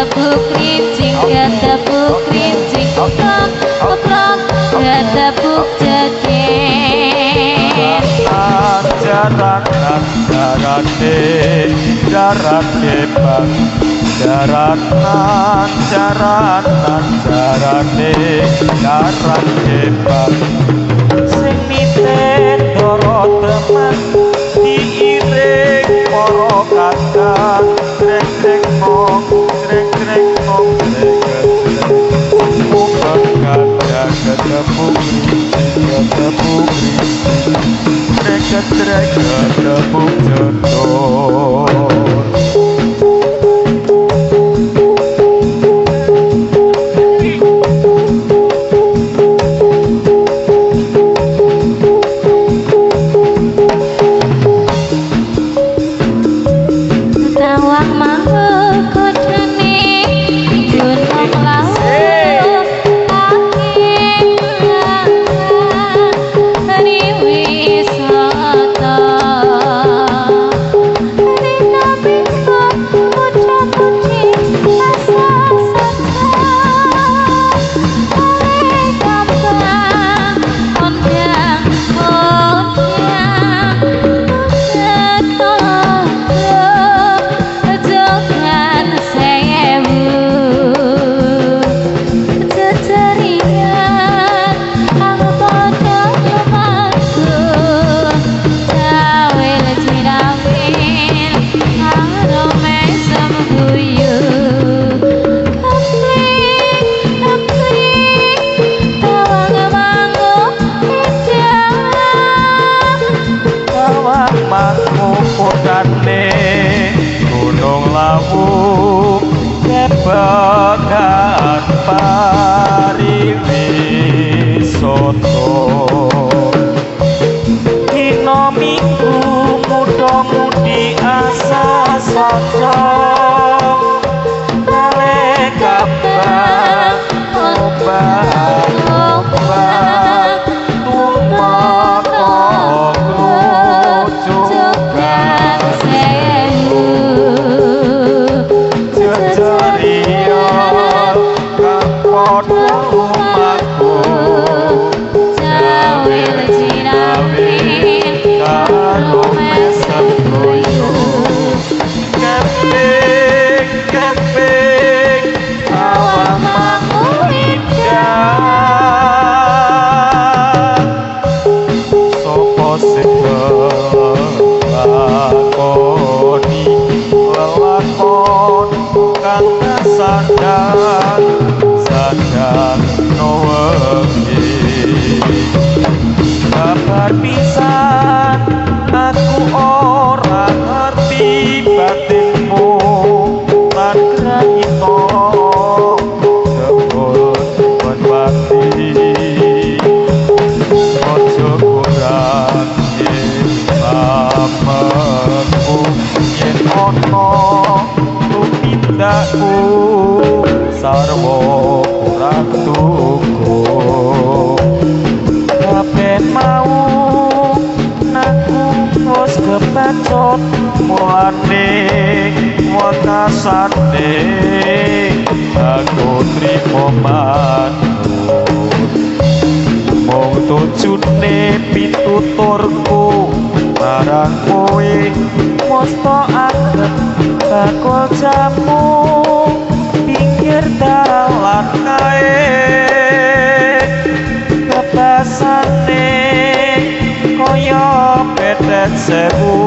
Ketepuk rincing, ketepuk rincing, prok prok ketepuk jejer. Jaranan jarane jarane bang, jaranan jaranan jarane jarane bang. Sing niten doro teman diiring para kakang, trek trek nong trek trek nong trek trek. Muka kaca ketepuk rincing, ketepuk rincing, trek trek ketepuk jedor. Tawang mangu kudune gunung lawu angin pariwisata. Rina bisa putra-putri asa saka oleh kambang kondang kondang Jogan sewu jejerian kang padha lumaku cawil cinawil karo mesem guyu. Kepling kepling tawang mangu indah, Tawang mangu putane Gunung Lawu kebekan pariwisata. Dina Minggu muda-mudi asa saja kale kambang ombak ombak tumeka Jogan grujugan sewu jejeria kang padha lumaku cawil cinawil karo mesem guyu. Keping keping tawang awak mangu indah. Sapa sing nglakoni lelakon kang sandang sandang wengi. Kabar pisan aku ora ngerti batinmu lan grahita jebul wenwati. Aja kurang sampeku yen ana tumindakku sarwa kurang tuku. Kabeh mau naku wis kebacut mulane wekasane aku trimo manut. Mung tujune pituturku marang kowe musta anggep bakul jamu pinggir dalan kae. Kebasane kaya betet sewu.